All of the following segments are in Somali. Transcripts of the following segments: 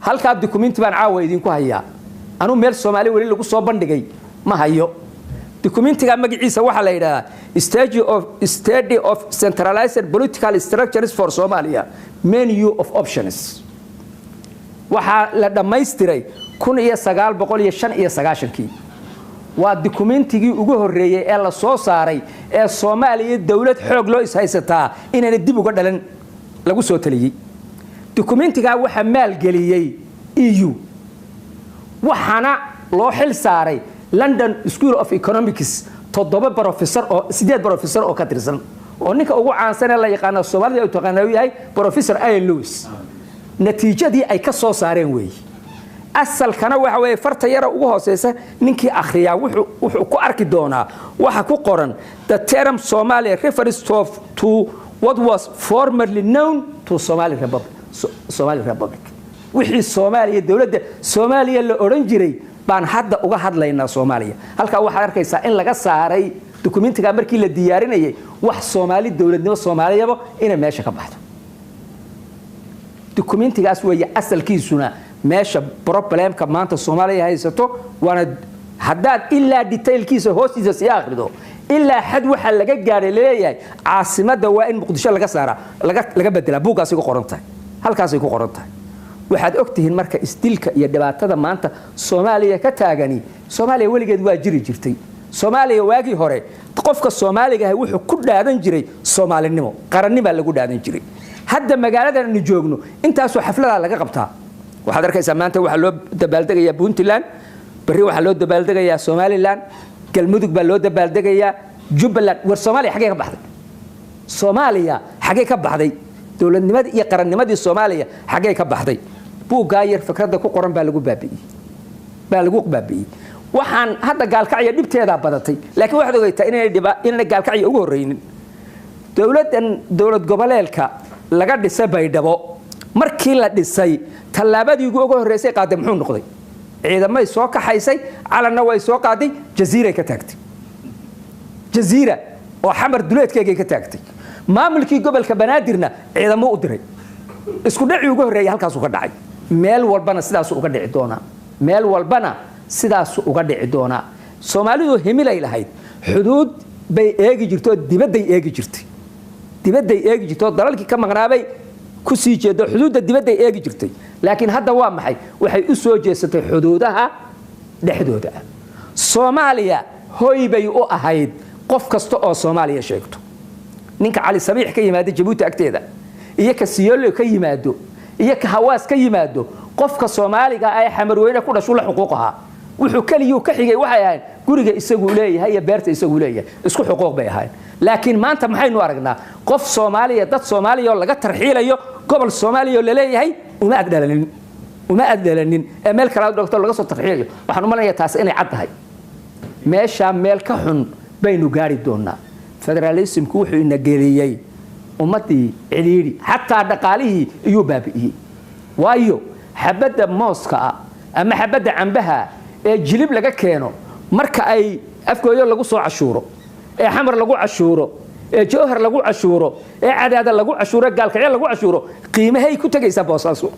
Halkaa dukumenti baan caawa idinku hayaa. Anuu meel Soomaali weli lagu soo bandhigay ma hayo. Dukumentiga magaciisa waxaa la yidhahdaa stage of Study of Centralized Political Structures for Somalia, Menu of Options. Waxaa la dhammaystiray 1995-kii. Waa dukumentigii ugu horreeyey ee la soo saaray ee Soomaaliya dowlad xoog loo ishaysataa inayna dib uga dhalan lagu soo taliyey. Dukumentigaa waxaa maalgeliyey EU, waxaana loo xil saaray London School of Economics, toddoba professor oo, sideed professor oo ka tirsan, oo ninka ugu caansan ee la yaqaano Soomaalida u taqaana uu yahay Professor Ian Lewis. Natiijadii ay ka soo saareen weeye. Asalkana waxa weeye farta yara ugu hooseysa. Ninkii akhriyaa wuxuu ku arki doonaa waxa ku qoran: "The term Somalia refers to what was formerly known to Somali Republic." Somali Republic, wixii Soomaaliya, dowladda Soomaaliya la odhan jiray baan hadda uga hadlaynaa Soomaaliya. Halkaa waxaad arkaysaa in laga saaray dukumentiga markii la diyaarinayay wax Soomaali, dowladnimo Soomaaliyaba inay meesha ka baxdo. Dukumentigaas weeye asalkiisuna meesha problemka maanta Soomaaliya haysato. Waana haddaad ilaa detailkiisa hoostiisa sii akhrido, ilaa xad waxaa laga gaadhay laleeyahay caasimadda waa in Muqdisho laga saaraa, laga bedelaa. Buuggaasay ku qoran tahay, halkaasay ku qoran tahay. Waxaad ogtihiin marka isdilka iyo dhibaatada maanta Soomaaliya ka taagani, Soomaaliya weligeed waa jiri jirtay. Soomaaliya waagii hore qofka Soomaaliga ahi wuxuu ku dhaadan jiray soomaalinimo, qarannimaa lagu dhaadan jiray. Hadda magaaladan aynu joogno intaasoo xafladaa laga qabtaa. Waxaad arkaysaa maanta waxaa loo dabaaldegayaa Puntland, berri waxaa loo dabaaldegayaa Somaliland, Galmudug baa loo dabaaldegayaa, Jubbaland. War Soomaaliya xaggee ka baxday? Soomaaliya xaggee ka baxday? Dowladnimadii iyo qarannimadii Soomaaliya xaggee ka baxday? Buuggaa yar fikradda ku qoran baa lagu baabi'iyey, baa lagu baabi'iyey. Waxaan hadda Gaalkacya dhibteedaa badatay, laakiin waxaad ogeytaa inaanay Gaalkacya ugu horreynin. Dowladdan dowlad goboleedka laga dhisay Baydhabo, markii la dhisay tallaabadii ugu horreysay qaaday muxuu noqday? Ciidamay soo kaxaysay, calanna way soo qaaday, Jaziiray ka taagtay. Jaziira oo Xamar duleedkeegay ka taagtay. Maamulkii gobolka Banaadirna ciidamo u diray. Isku dhacii ugu horreeyay halkaasuu ka dhacay. Meel walbana sidaasuu uga dhici doonaa, meel walbana sidaasuu uga dhici doonaa. Soomaalidu himilay lahayd, xuduud bay eegi jirtay oo dibadday eegi jirtay, dibadday eegi jirtay oo dalalkii ka maqnaabay ku sii jeedo, xuduudda dibadday eegi jirtay. Laakiin hadda waa maxay? Waxay u soo jeesatay xuduudaha dhexdooda ah. Soomaaliya hoy bay u ahayd qof kasta oo Soomaaliya sheegto. Ninka Cali Sabiix ka yimaada Jabuuti agteeda, iyo ka Siyoolo ka yimaado, iyo ka Hawaas ka yimaado, qofka Soomaaliga ee Xamarweyne ku dhashu la xuquuq ahaa. Wuxuu keliyuu ka xigay waxay ahayd guriga isaguu leeyahay iyo beerta isaguu leeyahay, isku xuquuq bay ahayd. Laakiin maanta maxaynu aragnaa? Qof Soomaaliya, dad Soomaaliya oo laga tarxiilayo gobol Soomaaliya oo laleeyahay uma ad dhalanin, uma ad dhalanin ee meel kale dhogto laga soo tarxiilayo. Waxaan u malinayaa taasi inay cad tahay. Meeshaa meel ka xun baynu gaari doonaa. Federalismku wuxuu ina geliyey ummaddii cidhiidhi, xataa dhaqaalihii iyuu baabi'iyey. Waayo, xabadda mooska ah ama xabadda cambaha ee Jilib laga keeno, marka ay Afgooyo lagu soo cashuuro, ee Xamar lagu cashuuro, ee Jowhar lagu cashuuro, ee Cadaada lagu cashuuro, Gaalkacyo lagu cashuuro, qiimahay ku tegaysaa Boosaaso?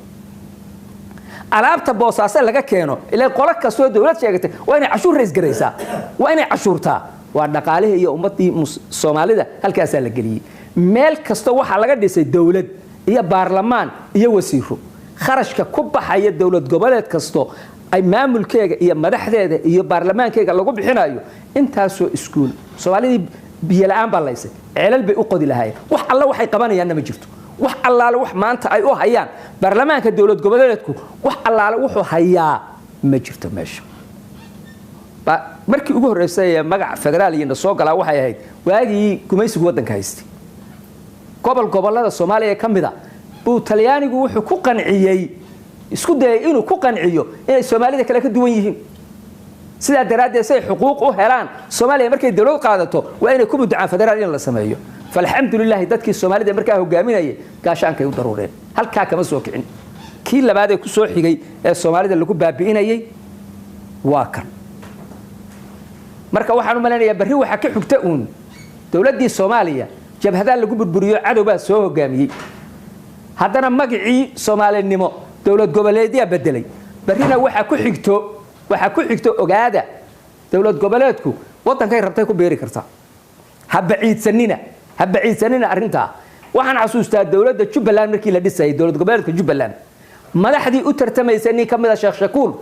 Alaabta Boosaaso laga keeno, ilaa qolo kastoo dowlad sheegatay waa inay cashuur raisgaraysaa, waa inay cashuurtaa. Waa dhaqaalihii iyo ummaddii Soomaalida halkaasaa la geliyey. Meel kasta waxaa laga dhisay dowlad iyo baarlamaan iyo wasiiro. Kharashka ku baxaya dowlad goboleed kasto ay maamulkeega iyo madaxdeeda iyo baarlamaankeega lagu bixinayo, intaasoo iskuul, Soomaalidii biyo la'aan baa laysay, ceelal bay u qodi lahaayeen. Wax alla waxay qabanayaanna ma jirto. Wax allaale wax maanta ay u hayaan baarlamaanka dowlad goboleedku, wax allaale wuxuu hayaa ma jirto meesha. Markii ugu horreysay ee magaca federaal iyo soo galaa waxay ahayd waagii gumaysigu waddanka haystay. Gobol gobollada Soomaaliya ka mid a buu Talyaanigu wuxuu ku qanciyey, isku dayay inuu ku qanciyo inay Soomaalida kale ka duwan yihiin. Sidaa daraaddeed say xuquuq u helaan Soomaaliya markay dowlad qaadato waa inay ku mudacaan federaal in la sameeyo. Falxamdulilaahi, dadkii Soomaalida markaa hogaaminayay gaashaankay u daruureen, halkaa kama soo kicin. Kii labaad ee ku soo xigay ee Soomaalida lagu baabi'inayay waa kan. Marka waxaan u malaynayaa berri waxaa ka xigta uun dowladdii Soomaaliya jabhadaa lagu burburiyo, cadow baa soo hogaamiyey. Haddana magacii soomaalinimo Dowlad goboleedyaa bedelay. Barrina waxaa ku xigto, waxaa ku xigto, ogaada, dowlad goboleedku waddankay rabtay ku beeri kartaa. Ha baciidsanina, ha baciidsanina arrintaa. Waxaan xasuustaa dowladda Jubbaland markii la dhisayay, dowlad goboleedka Jubbaland, madaxdii u tartamaysay nin ka mid a, Sheekh Shakuur,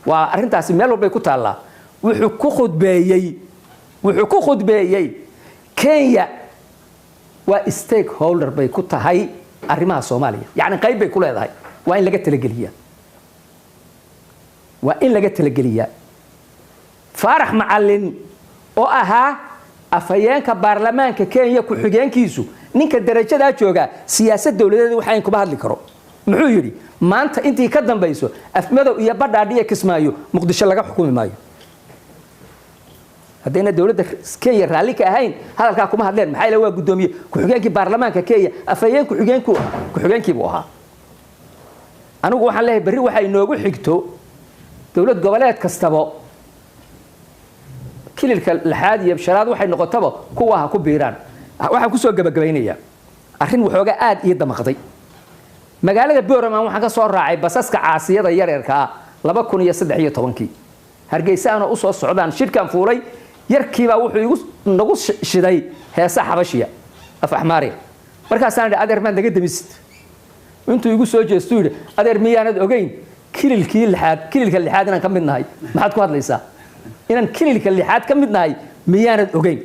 waa arrintaasi meel walbay ku taallaa, wuxuu ku khudbeeyey Kenya waa stakeholder bay ku tahay arrimaha Soomaaliya, yacni qayb bay ku leedahay, waa in laga talageliyaa, waa in laga talageliyaa. Faarax Macalin oo ahaa afhayeenka baarlamaanka Kenya ku-xigeenkiisu, ninka darajadaa jooga siyaasad dowladeed waxayn kuma hadli karo, muxuu yidhi? Maanta intii ka dambayso Afmadow iyo Badhaadhi iyo Kismaayo Muqdisho laga xukumi maayo. Haddayna dowladda Kenya raalli ka ahayn hadalkaa kuma hadleen. Maxaa yeele waa guddoomiye ku-xigeenkii baarlamaanka Kenya, afhayeen ku-xigeenku ku-xigeenkii buu ahaa. Anigu waxaan leeyahay berri waxay inoogu xigto dowlad goboleed kastaba kililka lixaad iyo shanaad waxay noqotaba kuwa ha ku biiraan. Waxaan kusoo gabagabaynayaa arrin waxoogaa aad ii damaqday. Magaalada Boraman waxaan ka soo raacay basaska caasiyada yaryarka ah 2013-kii. Hargeysa anoo usoo socdaan shirkan fuulay, yarkiibaa wuxuu igu nagu shiday heesa Xabashiya, af Axmaariya. Markaasaan idhi, "Adeer, maad naga demisid?" Intuu igu soo jeestuu yidhi, "Adeer, miyaanad ogeyn kililkii lixaad, kililka lixaad inaan ka mid nahay? Maxaad ku hadlaysaa? Inaan kililka lixaad ka mid nahay miyaanad ogeyn?"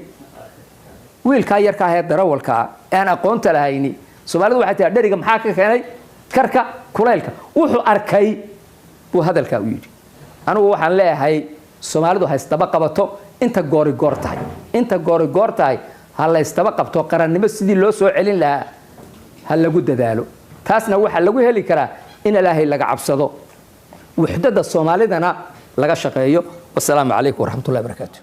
Wiilkaa yarka ahee darawalkaa ee aan aqoonta lahayni, Soomaalidu waxay tihaa, dheriga maxaa ka keenay karka kulaylka? Wuxuu arkay buu hadalkaa u yidhi. Anigu waxaan leeyahay Soomaalidu ha isdaba qabato inta goori goor tahay, inta goori goor tahay ha la ysdaba qabto. Qarannimo sidii loo soo celin lahaa ha lagu dadaalo. Taasna waxaa lagu heli karaa in Ilaahay laga cabsado, wuxdada Soomaalidana laga shaqeeyo. Wasalaamu calaykum waraxmatullahi barakaatu.